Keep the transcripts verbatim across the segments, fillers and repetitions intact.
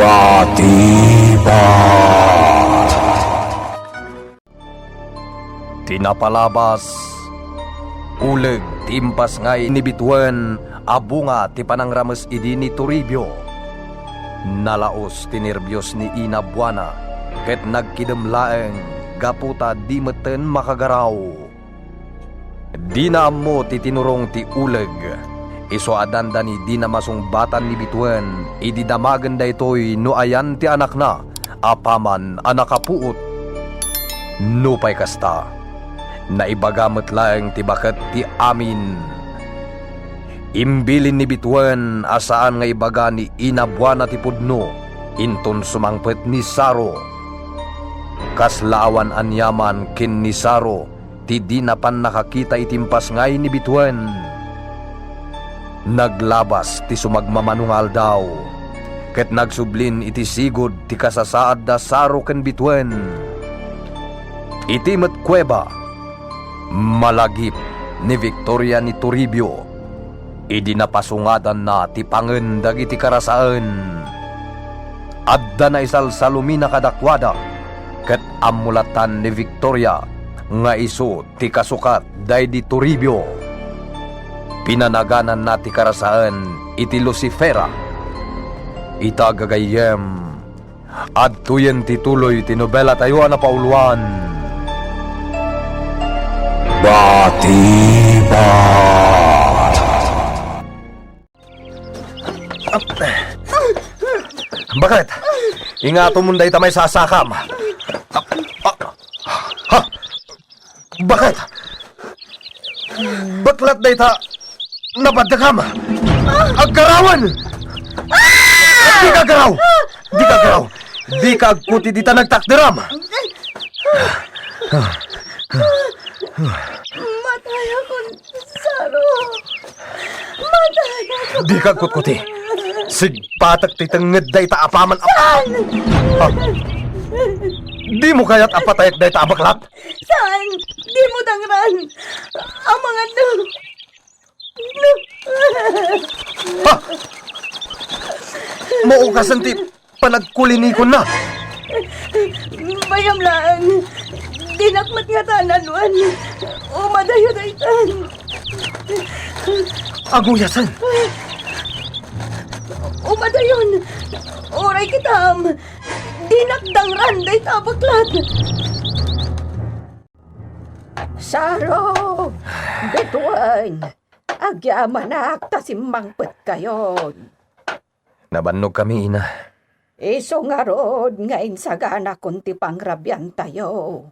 Batibag. Ti napalabas, uleg ti impasngay ni Bituen a bunga ti panangrames idi ni Toribio. Nalaos ti nerbios ni Ina Buana ket nagkidem laeng gapu ta di metten makagaraw. Dina ammo ti tinurong ti uleg. Isu a dandani dina masungbatan ni Bituen idi damagen daytoy no ayan ti anakna apaman a nakapuot. Nupay kasta, naibaga met laeng ti baket ti amin. Imbilin ni Bituen a saan nga ibaga ni Ina Buana ti pudno, inton sumangpet ni Saro. Kasla awan aniaman ken ni Saro ti dina pannakakita iti impasngay ni Bituen. Naglabas ti sumagmamano nga aldaw, ket nagsublin iti sigud ti kasasaad da Saro ken Bituen. Iti met kuweba, malagip ni Victoria ni Toribio. Idi napasungadanna ti pangen dagiti karasaen, adda naisalsalumina kadakuada, ket ammo lattan ni Victoria nga isu ti kasukat daydi Toribio. Pinanagananna ti karasaen iti Lucifera. Ita, gagayyem, adtoyen ti tuloy ti nobelatayo a napauluan. Batibag. Bakit? Ingatomon dayta maisasakam. Ha? Bakit? Baklat dayta nabaddekam. Aggarawen! Dika aggaraw! Dika aggaraw! Dika agkuti dita nagtakderam! Matayakon, Saro! Matayakon! Dika agkutkuti! Sigpatek ti tengnged dayta apaman a... Saan? Ha? Dimo kayat a patayek dayta a baklat? Saan? Dimo dangran. Amangan no. Ha? Maukasen ti panagkulinikonna. Bayam laeng. Dinak met ngata nalwan. Umadayo daytan. Aguyasen. Umadayon. Uray kitam. Dinak dangran dayta a baklat. Saro, Betuen, agyamanak ta simmangpetkayon. Nabannogkami, ina. Isu ngarud nga insaganakon ti pangrabiantayo.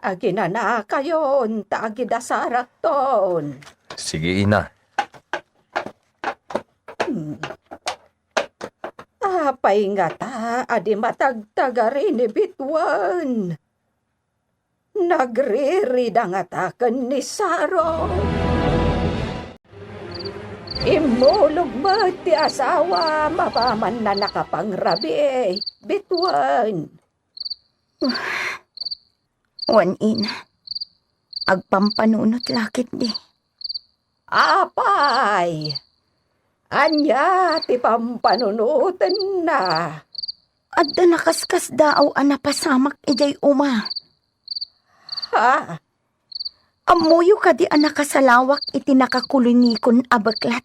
Aginanakayon ta agidasarakton. Sige, ina. Hmm. Apay ngata a di matagtagari ni Betuen? Nagririda ngata ken ni Saro. Immulog met ti asawa mapaman a nakapangrabii, Betuen. Wen, ina, agpampanunot la ketdi. Apay, ania ti pampanunotenna? Adda nakaskasdaaw a napasamak idiay uma. Ha? Ammoyo kadi a nakasalawak iti nakakulinikon a beklat?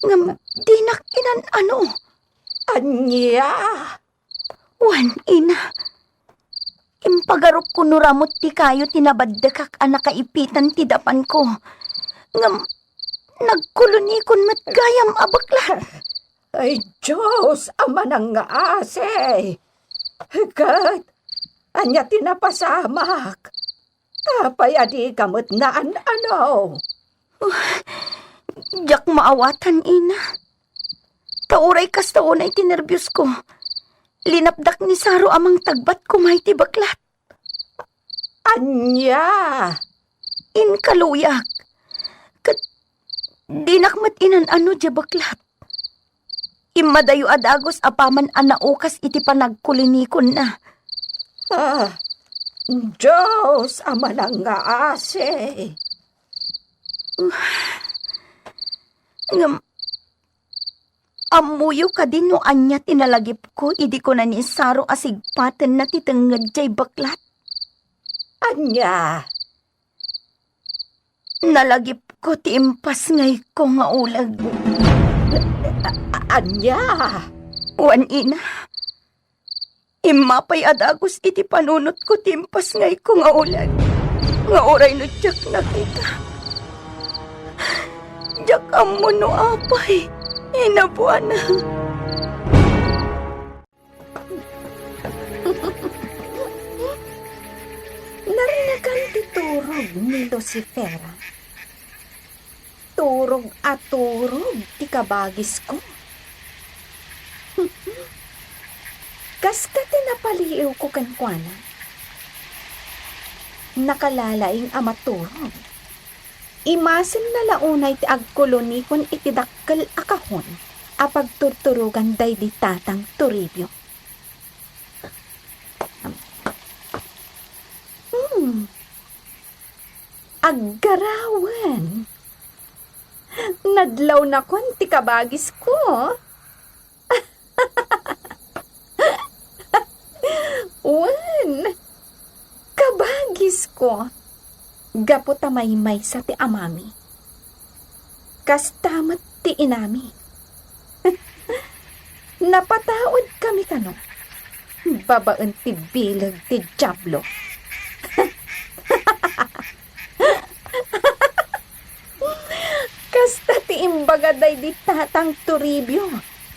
Ngem dinak inan-ano. Ania? Wen, ina, impagarupko no ramut ti kayo ti nabaddekak a nakaipitan ti dapanko. Ngem nagkulinikon met gayam a beklat. Ay, Dios a manangngaasi! Ket ania ti napasamak? Apay a dika met naan-ano? Diak maawatan, ina. Ta uray kasta unay ti nerbiusko. Linapdak ni Saro a mangtagbat koma iti beklat. Ania? Inkaluyak. Ket dinak met inan-ano diay beklat. Immadayo a dagus apaman a naukas iti panagkulinikonna. Ah, Dios a manangngaasi. Ngem, Ammoyo kadi no ania ti nalagipko idi kuna ni Saro a sigpatenna ti tengnged jay beklat? Ania? Nalagipko ti impasngayko nga uleg. A-, a-, ania? Wen, ina. Immapay a dagus iti panunotko ti impasngayko nga uleg, nga uray no diak nakita. Diak ammo no apay, ina Buana. Narinegan ti turog ni Lucifera. Turog a turog ti kabagisko. Kasta ti napaliiwko kenkuana. Nakalalaing a maturog. Imasenna la unay ti agkulonikon iti dakkel a kahon a pagturturogan daydi Tatang Toribio. Hmm. Aggarawen. Nadlawnakon ti kabagisko. Wen, kabagisko, gapu ta maymaysa ti amami. Kasta met ti inami. Napataudkami kano, babaen ti bileg ti Diablo. Kasta ti imbaga daydi Tatang Toribio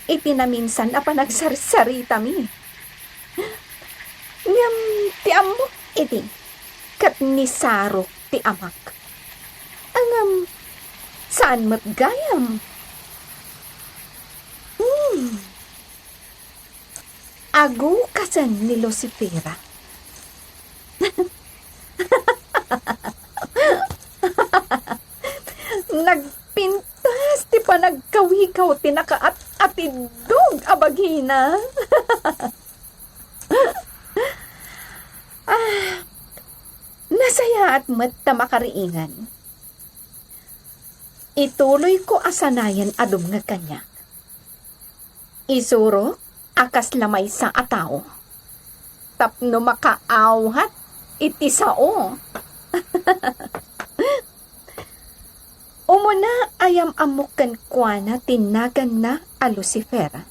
iti naminsan a panagsarsaritami. Ngem ti ammok idi, ket ni Sarok ti amak. Ngem saan met gayam? Hmm. Agukasen ni Lucifera. Nagpintas ti panagkawikaw ti nakaat-atiddog a bagina. Ah, nasayaat met ta makariingan. Ituloyko a sanayen a dumngeg kaniak. Isurok a kasla maysa a tao tapno makaawhat iti sao. Umuna, ayam-ammok kenkuana ti naganna a Lucifer.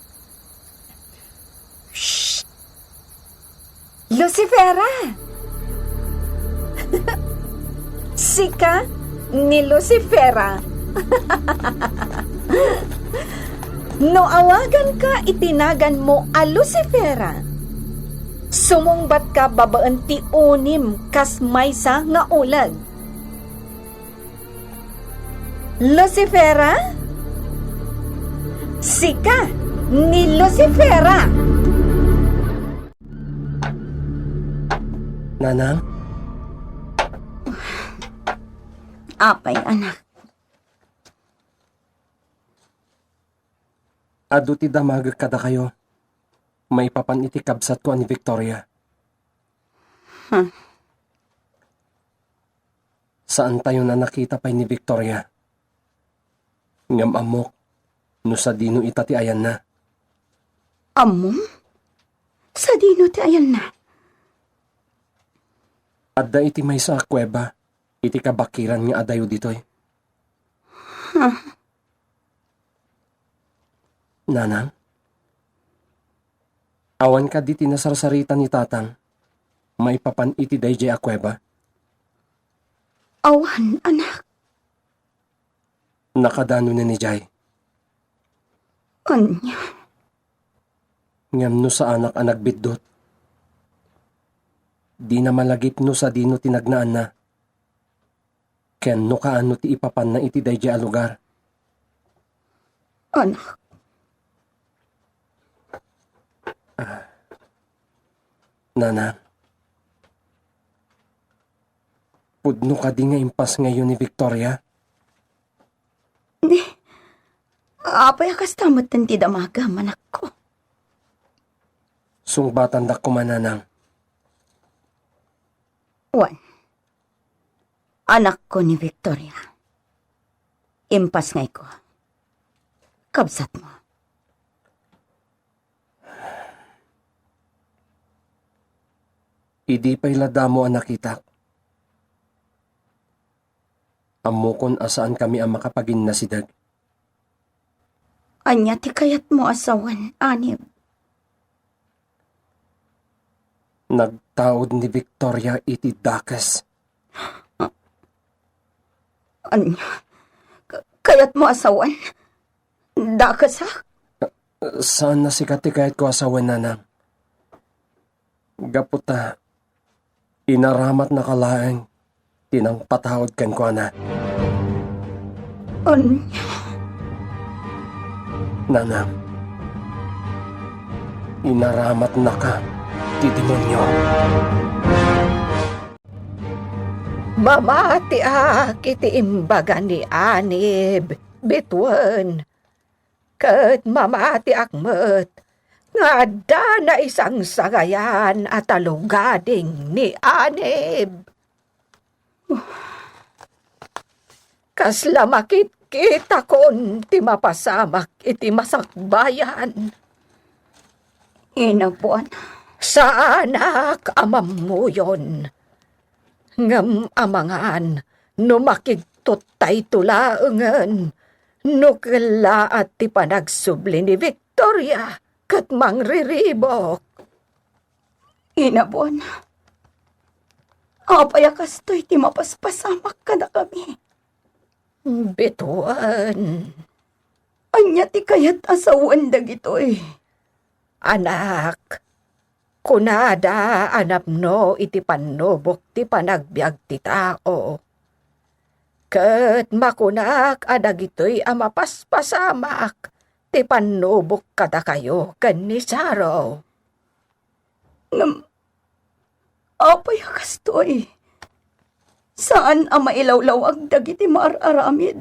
Shh! Lucifera! Sika ni Lucifera. No awaganka iti naganmo a Lucifera, sumungbatka babaen ti unim kas maysa nga uleg. Lucifera? Sika ni Lucifera! Nanang? Apay, anak? Adu ti damagek kadakayo maipapan iti kabsatko a ni Victoria. Huh? Saantayon a nakita pay ni Victoria. Ngem ammok no sadino ita ti ayanna. Ammom? Sadino ti ayanna? Adda iti maysa a kuweba iti kabakiran nga adayo ditoy. Huh? Nanang? Awan kadi ti nasarsarita ni Tatang maipapan iti daydiay a kuweba? Awan, anak. Nakadanonen idiay? Ania? Ngem no saanak a nagbiddut, dina malagip no sadino ti nagnaanna. Ken no kaano ti ipapanna iti daydiay a lugar? Anak. Ah. Nanang. Pudno kadi nga impasngayyo ni Victoria? Ni, apay a kasta metten ti damagam, anakko? Sungbatandak koma, Nanang. Wen. Anakko ni Victoria. Impasngayko. Kabsatmo. Idi pay la damo a nakitak, ammokon a saankami a makapaginnasideg. Ania ti kayatmo a sawen, Anib? Nagtaud ni Victoria iti dakes. Ania? Ka-, kayatmo a sawen? Dakesak? Saan a sika ti kayatko a sawen, nanang. Gapu ta inaramatnaka laeng ti nangpataud kenkuana. Ania? Nanang, inaramatnaka ti demonio. Mamatiak iti imbaga ni Anib, bituen. Ket mamatiak met nga adda naisangsagayan a talugading ni Anib. Kasla makitkitakon ti mapasamak iti masakbayan. Inapuan. Saanak a mammuyon. Ngem amangan no makigtuttayto laengen, no kellaat ti panagsubli ni Victoria ket mangriribok. Inapuan, apay a kastoy ti mapaspasamak kadakami? Bituen. Ania ti kayat a sawen dagitoy? Anak, kunada a napno iti pannubok ti panagbiag ti tao. Ket makunak a dagitoy a mapaspasamak ti pannubok kadakayo ken ni Saro. Ngem apay a kastoy? Saan a mailawlawag dagiti maar-aramid.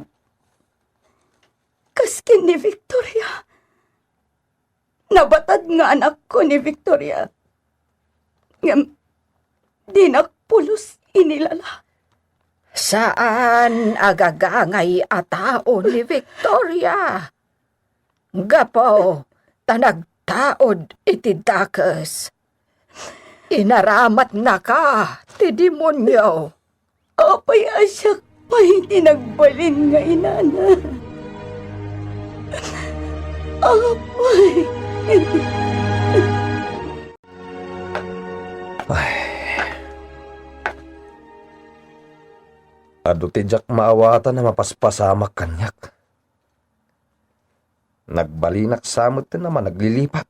Kas ken ni Victoria. Nabatad nga anakko ni Victoria. Ngem dinak pulos inilala. Saan a gagangay a tao ni Victoria. Gapu ta nagtaud iti dakes, inaramatnaka ti demonio. Apay a siak pay ti nagbalin nga inana? Apay. Ay. Adu ti diak maawatan a mapaspasamak kaniak. Nagbalinak sa metten a managlilipat.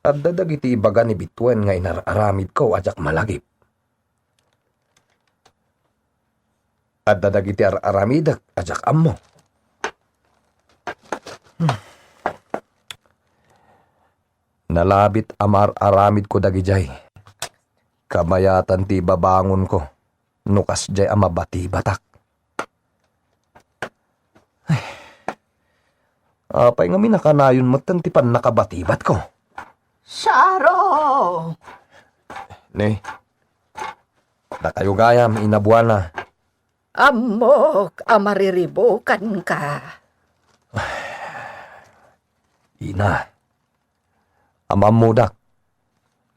Adda dagiti ibaga ni bituen nga inar-aramidko a diak malagip. Adda dagiti ar-aramidek a diak ammo. Hmm. Nalabit a maar-aramidko dagidiay. Kabayatan ti ibabangonko no kasdiay a mabatibatak. Ay. Apay ngamin a kanayon metten ti pannakabatibatko? Saro! Ne, dakayo gayam, Ina Buana. Ammok a mariribukanka. Ina, Ammodak.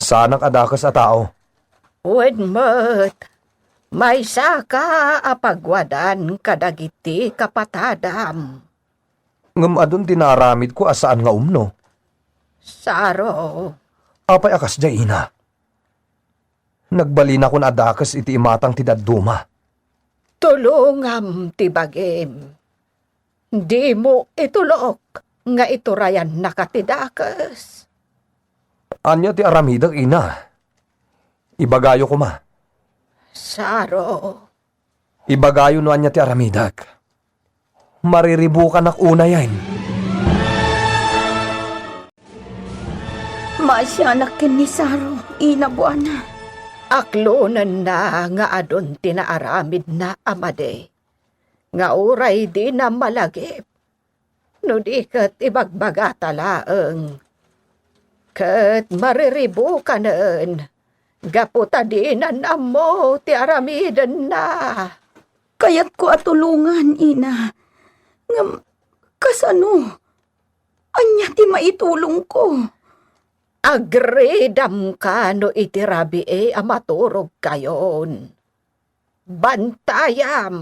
Saanak a dakes a tao. Wen met, maysaka a pagwadan kadagiti kapatadam. Ngem adun ti naaramidko a saan nga umno. Saro. Apay a kasdiay, ina? Nagbalinakon a dakes iti imatang ti dadduma. Tulongam ti bagim. Dimo itulok nga iturayannaka ti dakes. Ania ti aramidek, ina? Ibagayo koma. Saro. Ibagayo no ania ti aramidek. Mariribukanak unayen. Maasianak ken ni Saro, Ina Buana. Aklonenna nga adun ti naaramidna a madi, nga uray dina malagip, no di ket ibagbagata laeng. Ket mariribukanen, gapu ta dinan ammo ti aramidenna. Kayatko a tulongan, ina. Ngem kasano? Ania ti maitulongko? Agridamka no iti rabii a maturogkayon. Bantayam.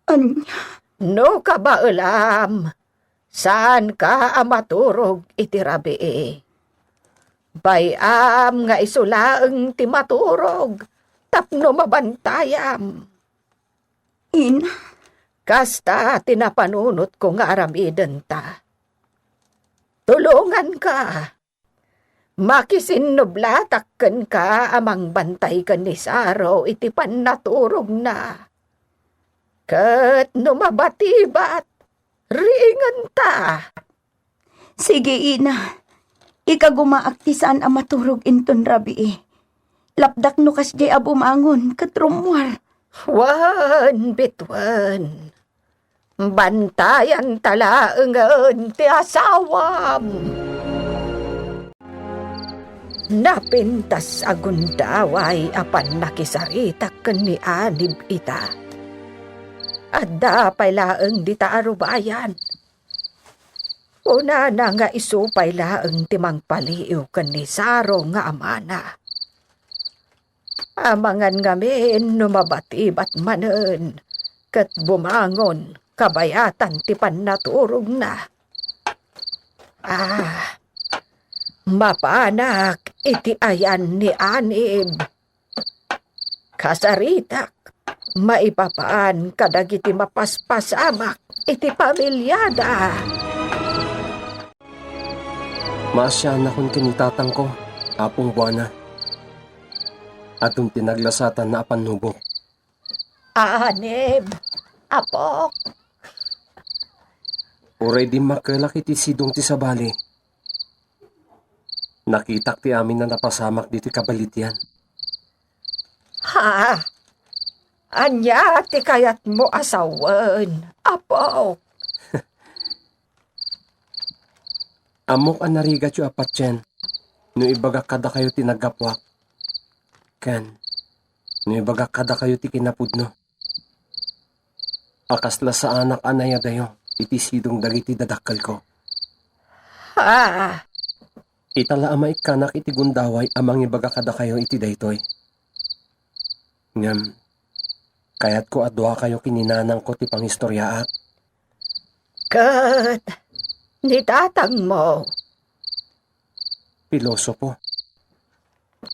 Ania? No kabaelam, saanka a maturog iti rabii. Bay-am nga isu laeng ti maturog tapno mabantayam. Ina. Kasta ti napanunotko nga aramidenta. Tulonganka. Makisinnublatak kenka a mangbantay ken ni Saro iti pannaturogna. Ket no mabatibat, riingenta. Sige, ina. Ikagumaak ti saan a maturog inton rabii. Lapdak no kasdiay a bumangon ket rummuar. Wen, bituen. Bantayanta laengen ti asawam. Napintas a gundaway a pannakisaritak ken ni Anib ita. Adda pay laeng dita a rubayan. Kunana nga isu pay laeng ti mangpaliiw ken ni Saro nga amana. Amangan ngamin no mabatibat manen ket bumangon kabayatan ti pannaturogna. Ah, mapanak iti ayan ni Anib. Kasaritak maipapan kadagiti mapaspasamak iti pamiliada. Maasianakon ken ni tatangko, Apong Buana. Adun ti naglasatanna a pannubok. Anib, apok. Uray dimmakelak iti sidong ti sabali, nakitak ti amin a napasamak ditoy kabalitian. Ha? Ania ti kayatmo a sawen, apok? Ammok a narigatyo a patien no ibagak kadakayo ti naggapuak, ken no ibagak kadakayo ti kinapudno. A kasla saanak a nayadayo iti sidong dagiti dadakkelko. Ah, ita la a maikkanak iti gundaway a mangibaga kadakayo iti daytoy. Ngem, kayatko a duakayo ken ni nanangko ti pangistoriaak. Ket ni tatangmo? Pilosopo.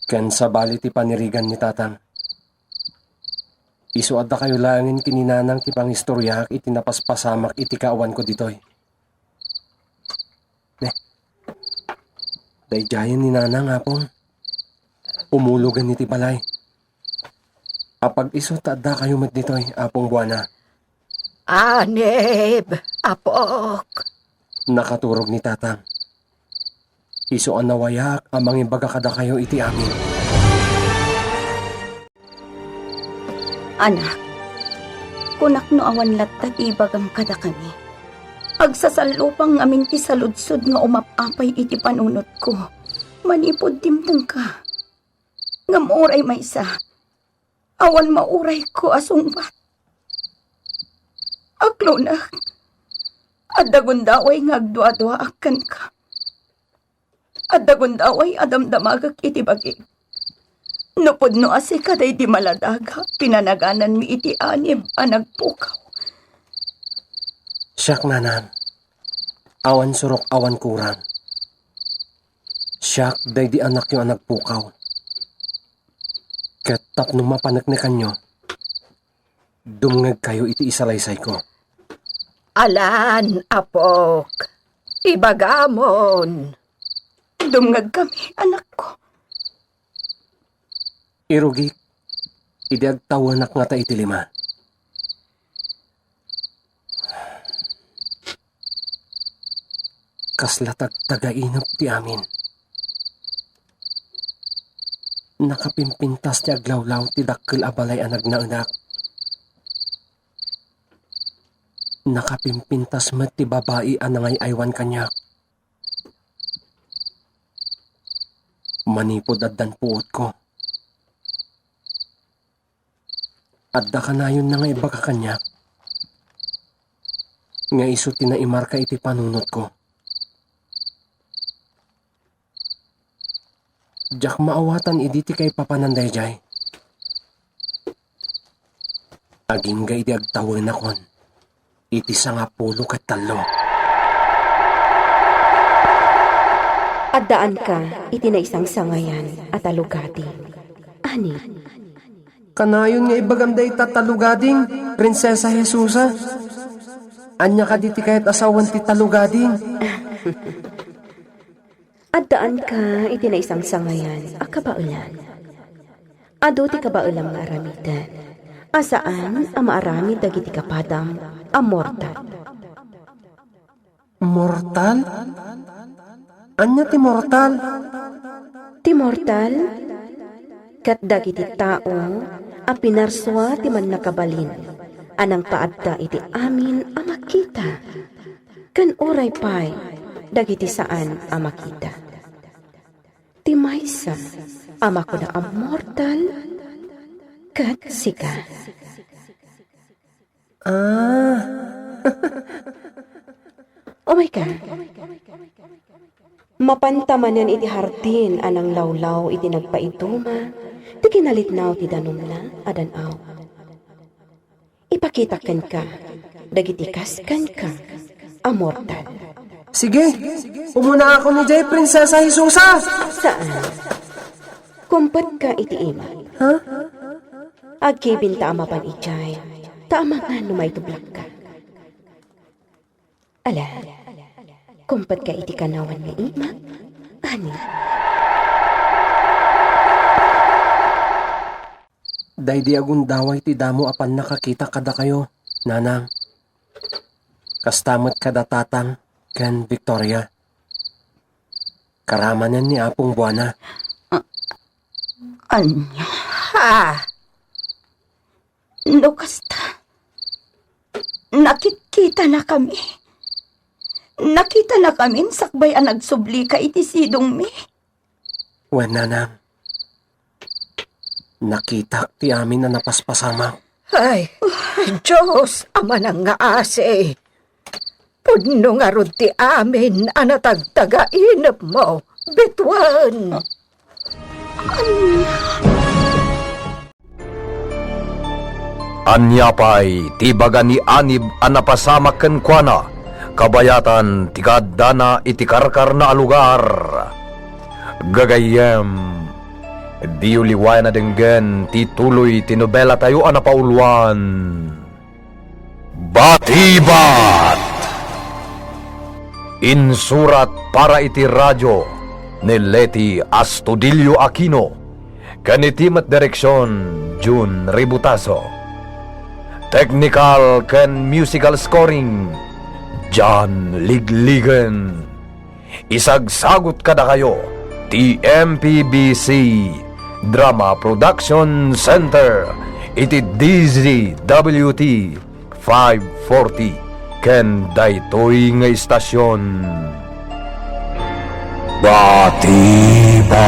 Ken sabali ti panirigan ni tatang. Isu a dakayo laengen ken ni nanang ti pangistoriaak iti napaspasamak iti kaawanko ditoy. Ne. Daydiayen ni nanang, Apong. Umulogen iti balay. Apag-isu ta addakayo met ditoy, Apong Buana. Anib, apok. Nakaturog ni tatang. Isu a nawayaak a mangibaga kadakayo iti amin. Anak, kunak no awan latta ti ibagam kadakami. Agsasallupang ngamin ti saludsod nga umap-apay iti panunotko. Manipud dimtengka. Ngem uray maysa, awan maurayko a sungbat. Aklonek, adda gundaway nga agduaduaak kenka. Adda gundaway a damdamagek iti bagik. No pudno a sika daydi maladaga, pinanagananmi iti anib a nagpukaw. Siak, nanang, awan surok, awan kurang. Siak daydi anakyo a nagpukaw. Ket tapno mapaneknekanyo, dumngegkayo iti isalaysayko. Alan, apok. Ibagamon. Dumngegkami, anakko. Irugik idi agtawenak ngata iti lima. Kasla tagtagainep ti amin. Nakapimpintas ti aglawlaw ti dakkel a balay a nagnaenak. Nakapimpintas met ti babai a nangay-aywan kaniak. Manipud addan puotko, adda kanayonna nga ibaga kaniak nga isu ti naimarka iti panunotko. Diak maawatan idi ti kaipapanan daydiay. Agingga idi agtawenakon iti sangapulo ket tallo. Addaanka iti naisangsangayan a tallogading. Ani? Kanayon nga ibagam dayta tallogading, Prinsesa Jesusa. Ania kadi ti kayat a sawen ti tallogading? Addaanka iti naisangsangayan a kabaelan. Adu ti kabaelam nga aramiden, a saan a maaramid dagiti kapadam a mortal. Mortal? Ania ti mortal? Ti mortal, ket dagiti tao a pinarsua ti mannakabalin a nangpaadda iti amin a makita, ken uray pay dagiti saan a makita. Ti maysa a makuna a mortal ket sika. Ah. Umayka. Mapanta manen iti hardin a nanglawlaw iti nagpaiduma ti kinalitnaw ti danumna a dan-aw. Ipakitak kenka dagiti kas kenka a mortal. Sige, umunaakon idiay, Prinsesa Jesusa! Saan? Kumpetka iti imak. Ha? Agkibinta a mapan idiay, ta amangan no maitublakka. Ala, kumpetka iti kanawan nga imak, ani? Daydi agundaway ti damo a pannakakita kadakayo, Nanang. Kasta met kada Tatang ken Victoria. Karamanen ni Apong Buana. Ania? Ha? No kasta, nakitkitanakami. Nakitanakamin sakbay a nagsublika iti sidongmi. Wen, Nanang, nakitak ti amin a napaspasamak. Ay, Dios a manangngaasi, pudno ngarud ti amin a natagtagainepmo, bituen. Ania pay ti ibaga ni Anib a napasamak kenkuana, kabayatan ti kaaddana iti karkarna a lugar? Gagayyem, diyo liwayan a denggen ti tuloy ti nobelatayo a napauluan. Batibat! Insurat para iti radio ni Leti Astudillo Aquino ken iti met direksion, Jun Ributaso. Technical ken musical scoring, John Ligligen. Isagsagut kadakayo ti M P B C Drama Production Center iti D Z W T five forty ken daytoy nga istasion. Batiba!